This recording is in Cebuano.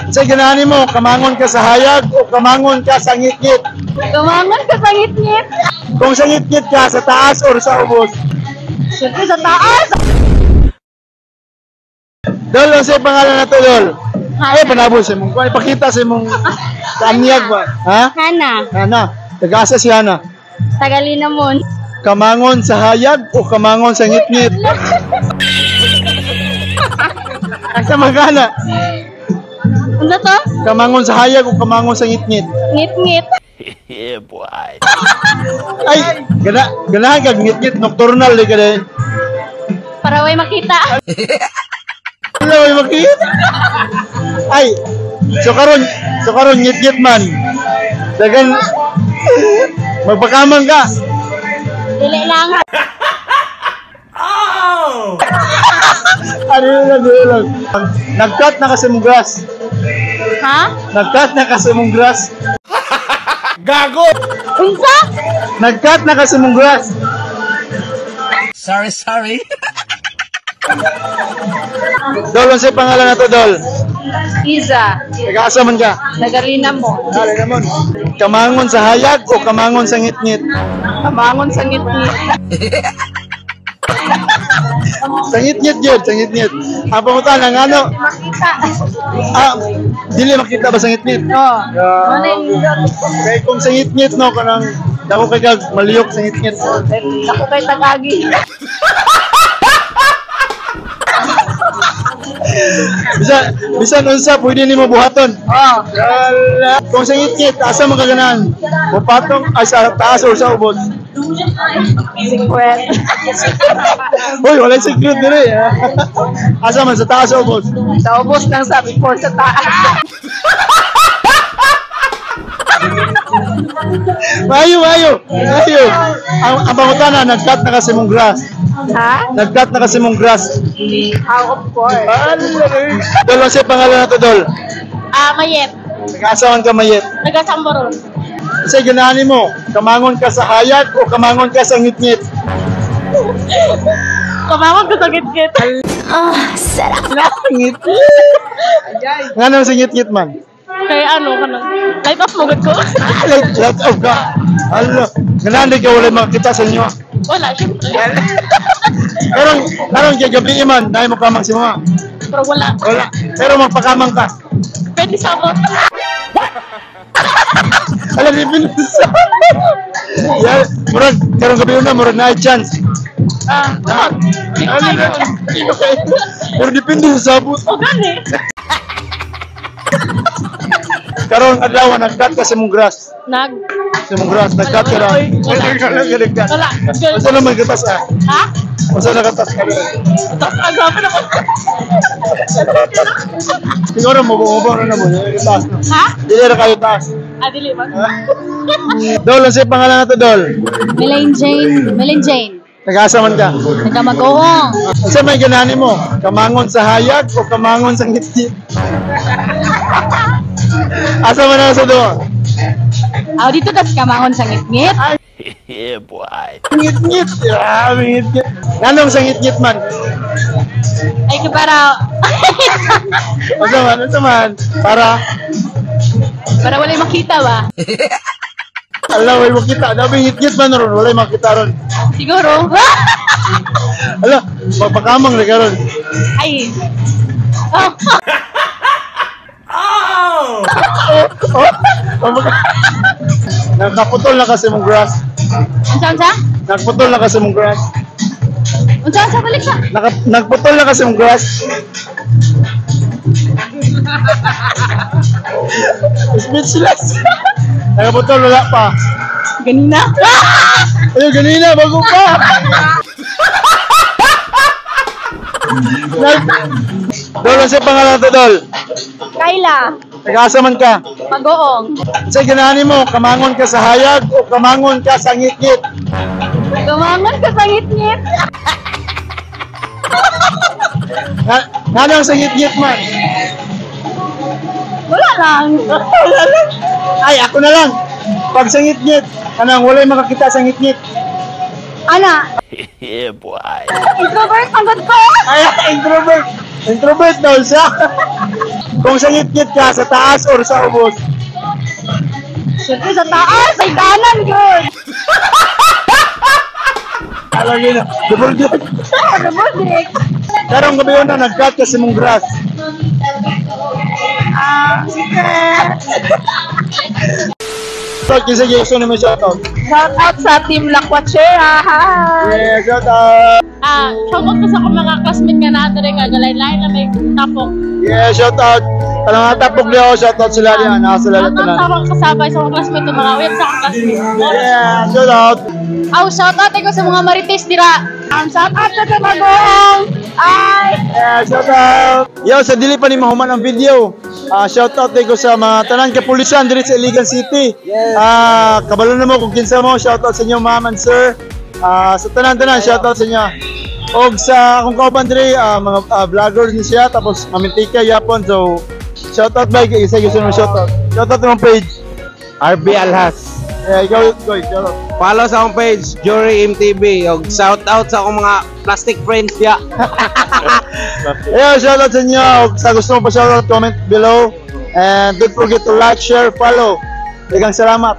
Sa ganahan mo, kamangon ka sa hayag o kamangon ka sa ngitngit? Kamangon ka sa ngitngit. Kung sa ngitngit ka, sa taas or sa ubos? Siyempre sa taas. Dol, ano sa'yo pangalan na to, Dol? Ay, panabol sa imong. Kuan, ipakita sa imong kaanyag ba? Ha? Hana. Hana. Tagasa si Hana. Tagalinamon. Kamangon sa hayag o kamangon sa ngitngit? Asa magana? Ano to? Kamangon sa hayag o kamangon sa ngitngit? Ngit-ngit. Yeah, boy. Ay, ganahan kag ngitngit nocturnal di ka din. Para way makita. Wala may makita. Ay, so karon ngitngit man. Dagan magpakamang ka. Dili lang. Ano lang, ano lang. Nag-cut na kasi mong grass. Ha? Nag-cut na kasi mong grass. Gago! Unsa? Nag-cut na kasi mong grass. Sorry, sorry. Dol, ano sa'yo pangalan na to, Dol? Iza. Nag-asa man ka. Nagalinamon. Dali naman. Kamangon sa hayag o kamangon sa ngitngit? Kamangon sa ngitngit. Sa ngitngit yun, sa ngitngit. Ang pangutan, ang ano? Makita. Ah, dili makita ba sa ngitngit? Oo. Ah, Ano yung kay kung sa ngitngit, no, kanang dako kay kag maliyok sa ngitngit. Ako kay Tagagi. Bisan unsa pwede nimo buhaton. Oo. Wala. Kung sa ngitngit, asa man kaganahan? Mupatong ay sa taas o sa ubos? Secret. Hoy, walay secret diri. Asa man sa taas o ubos? Sa ubos lang sa before sa taas. Maayo, maayo. Maayo. Ang pangutana, nag-cut na kasi mong grass. Ha? Nag-cut na kasi mong grass. How of course. Dol, ano sa'yo pangalan na to, Dol? Ah, Mayet. Nag-asawan ka, Mayet. Nagasambaron. Kasi ganahan mo, kamangon ka sa hayag o kamangon ka sa ngitngit? Kamangon ko sa ngitngit. Ngitngit! Nga naman sa ngitngit man? Kaya ano, kanang light off mo gud ko. Light off ka. Alo, ganahan di ka wala makita sa inyo. Wala, syempre. Karong kay gabi man, dahil mo kamang si mama. Pero wala. Wala. Pero magpakamang ka. Pwede sa ako. Alam, di pinasa. Yeah, murag, karong gabi una, murag na chance. Ah, di ko Ano kayo. na? Di ko kayo. Pero depende sa sabot. O gani. Karong adlaw nag-cut ka sa mong grass. Nag. Sa mong grass, nag-cut ka na. Wala. Wala. Wala. Unsa naman gatas ah? Ha? Unsa na gatas ka? Tapos ang grabe naman. Siguro mo buo na mo taas no. Ha? Dili ra kayo taas. Ah, dili ba? Dol, ano sa'yo pangalan na to, Dol? Melaine Jane. Melaine Jane. Nag-asa man ka. Nagkamag-uong. Unsa may ganahan mo? Kamangon sa hayag o kamangon sa ngitngit? Asa man na sa do? Aw, dito tas kamangon sa ngitngit. Yeah, boy. Ngitngit. Ah, ngitngit. Nganong sa ngitngit man? Ay, ka para, Unsa man, unsa man? Para para walay makita ba? ala way makita. Dami ngitngit man ron, walay makita ron. Siguro. Ala, magpakamang ra karon. Ay. Oh. Oh, Nagkaputol na kasi mong grass. Unsa, unsa? Nagputol na kasi mong grass. Unsa, unsa, balik sa. Nagputol na kasi mong grass. Speechless. Nagputol wala pa. Ganina. Ayun, ganina, bago pa. Dol, ano sa'yo pangalan to, Dol? Kayla. Nag-asa man ka. Mag-uong. Sa ganahan mo, kamangon ka sa hayag o kamangon ka sa ngitngit? Kamangon ka sa ngitngit. Nga nang sa ngitngit man? Wala lang. Wala lang. Ay, ako na lang. Pag sa ngitngit, kanang walay makakita sa ngitngit. Ana, Yeah, boy. introvert ang good ko. Ay, introvert. Introvert daw siya. Kung sa ngitngit ka, sa taas or sa ubos? Siyempre sa taas, ay kanan, good. Alam niyo na. Double dick. Robotic. Karong gabi na, nag-cut ka sa mong grass. Ah, secret. Shout out sa Jason na may shout out. Shout out sa Team Lakwachera. Hi! Yeah, shout out. Ah, shout out ko sa akong mga classmate nga naa diri nga galain-lain na may tapok. Yeah, shout out. Alam nga, tapok niyo ako, shout out sila niya. Nasa sila Shout out tanan. sa akong kasabay sa akong classmate ng mga uyab sa akong classmate. Yeah, shout out. Aw, shout out ko sa mga marites dira. Shout out sa Tumagong. Ay! Yeah, shout out. Yo, sa dili pa ni mahuman ang video. Ah, shout out ko sa mga tanan kapulisan diri sa Iligan City. Ah, kabalo na mo kung kinsa mo, shout out sa inyo ma'am and sir. Ah, sa tanan-tanan, shout out sa inyo. Og sa akong kauban diri, mga vloggers ni siya tapos mamintika yapon, so shout out ba isa gusto mo shout out. Shout out mong page. RB Alhas. Yeah, ikaw, Goy, shout out. Follow sa akong page, Jury MTV. Og shout out sa akong mga plastic friends ya. Ayun, shout out sa inyo. Sa gusto mo pa shout out, comment below. And don't forget to like, share, follow. Daghang salamat.